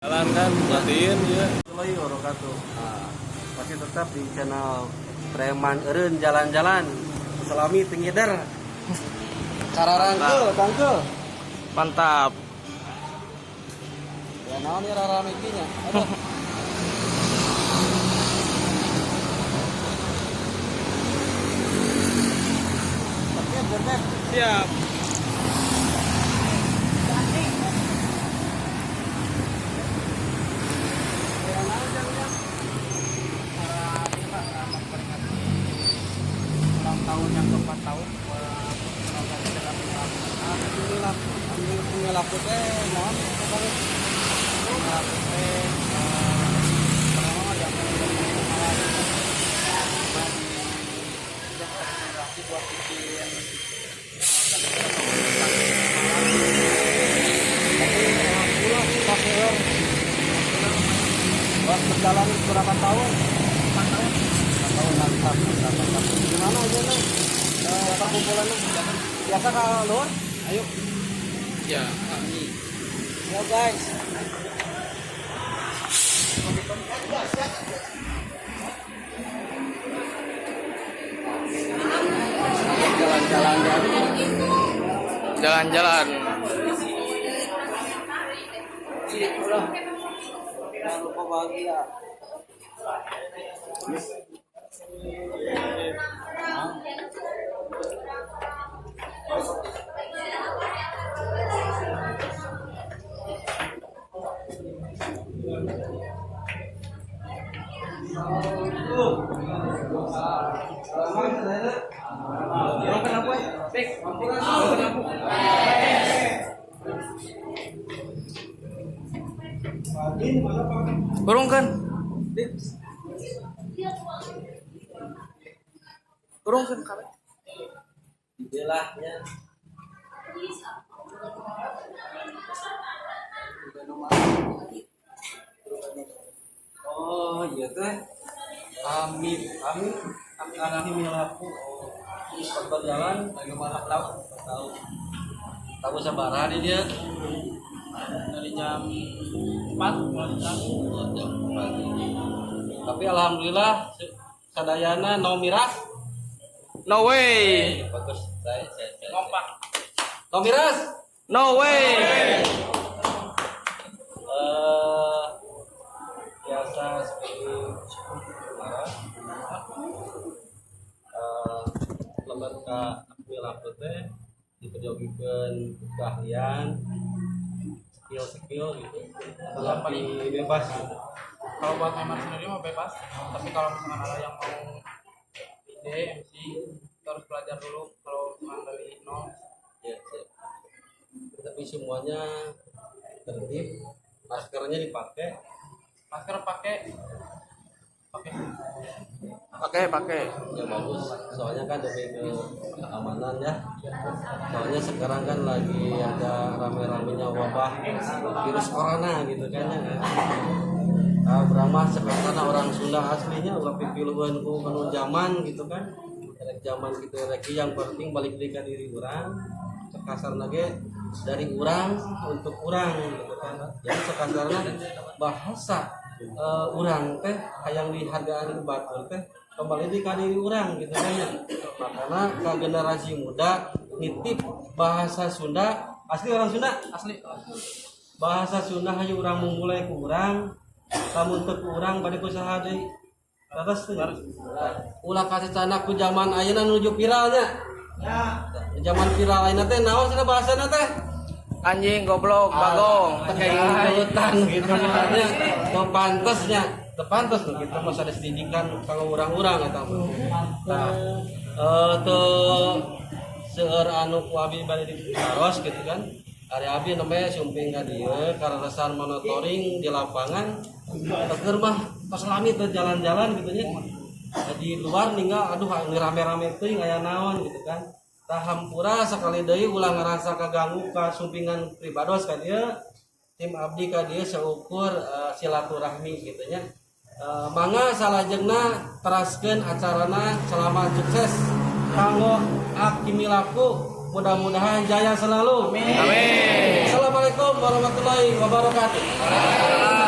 Jalan kan, matiin ya. Warahmatullahi wabarakatuh. Nah, masih tetap di channel Preman Eureun Jalan-Jalan. Selami Tengider. Cararangkeul, tangkeul. Mantap. Ya naon ieu rarame kieu nya. Aduh. Tapi bener. Siap. Ya naon jang-jang. Ulang tahun yang keempat tahun buat Alhamdulillah, alhamdulillah laku teh naon kabar? Laku teh pertama mah yang rekomendasi buat bikin. Tapi alhamdulillah seueur. Buat berjalan berapa tahun? 4 tahun. 4 tahun, mantap, mantap, mantap. Gimana aja nih? Perkumpulannya biasa kalau luar? Ayo. Ya, kami. Ya guys. Jalan-jalan ya. Jalan-jalan. Ulah. Jangan lupa bahagia. Bek. Burung kan? Burung kan kabeh. Bilahnya. Oh iya teh. Amin, amin, amin, amin milaku. Oh, berjalan Lagi malam tahun. Tahu. Tahu sabaraha di dia? Dari jam 4 mulai jam. Oh, jam 4. Tapi alhamdulillah sadayana no miras. No way. Bagus. Saya. Ngompak. No miras. No way. Biasa seperti marah. Lembar ka milaku teh diperjogikeun keahlian, skill-skill gitu atau lebih bebas gitu. Kalau buat member sendiri mah bebas, tapi kalau misalkan ada yang mau DJ, MC, kita harus belajar dulu kalau misalkan dari nol. Ya, siap. Tapi semuanya tertib, maskernya dipakai. Masker pakai, pakai. Pakai, pakai. Ya bagus, soalnya kan demi keamanan ya. Soalnya sekarang kan lagi ada rame-ramenya wabah virus corona gitu kan ya. Nah, Brahma sekarang orang Sunda aslinya ulah pipiluan ku kanu zaman gitu kan. Rek zaman gitu rek yang penting balik deui ka diri urang. Cekasarna ge dari urang untuk urang gitu kan. Jadi cekasarna bahasa urang teh hayang dihargaan ku batur teh kembali deui ka diri urang gitu kan ya. Makanya ka generasi muda nitip bahasa Sunda asli orang Sunda. Asli. Bahasa Sunda hayu urang memulai ku urang, lamun teu ku urang bade ku saha deui? Terus teu? Ulah kasih canak ku zaman ayeuna nuju viralnya. Zaman viral ayeuna teh naon cenah bahasana teh? Anjing, goblok, bagong. Kayak gelutan gitu nya. Teu pantes nya. Teu pantes nu kitu mah sanes didikan kanggo urang-urang eta mah. Tah, teu seueur anu ku abi bade ditaros gitu kan. Ari abi nembe sumping ka dieu kaleresan monitoring di lapangan. Keur mah tos lami teu jalan-jalan gitu nya. Di luar ninggal aduh rame-rame teuing aya naon gitu kan. Tah hampura sakali deui ulah ngarasa kaganggu ka sumpingan pribados ka dieu. Tim abdi ka dieu seukur silaturahmi gitu nya. Mangga salajengna teraskeun acarana, selamat sukses kanggo Akimilaku, mudah-mudahan jaya selalu. Amin. Wassalamualaikum warahmatullahi wabarakatuh.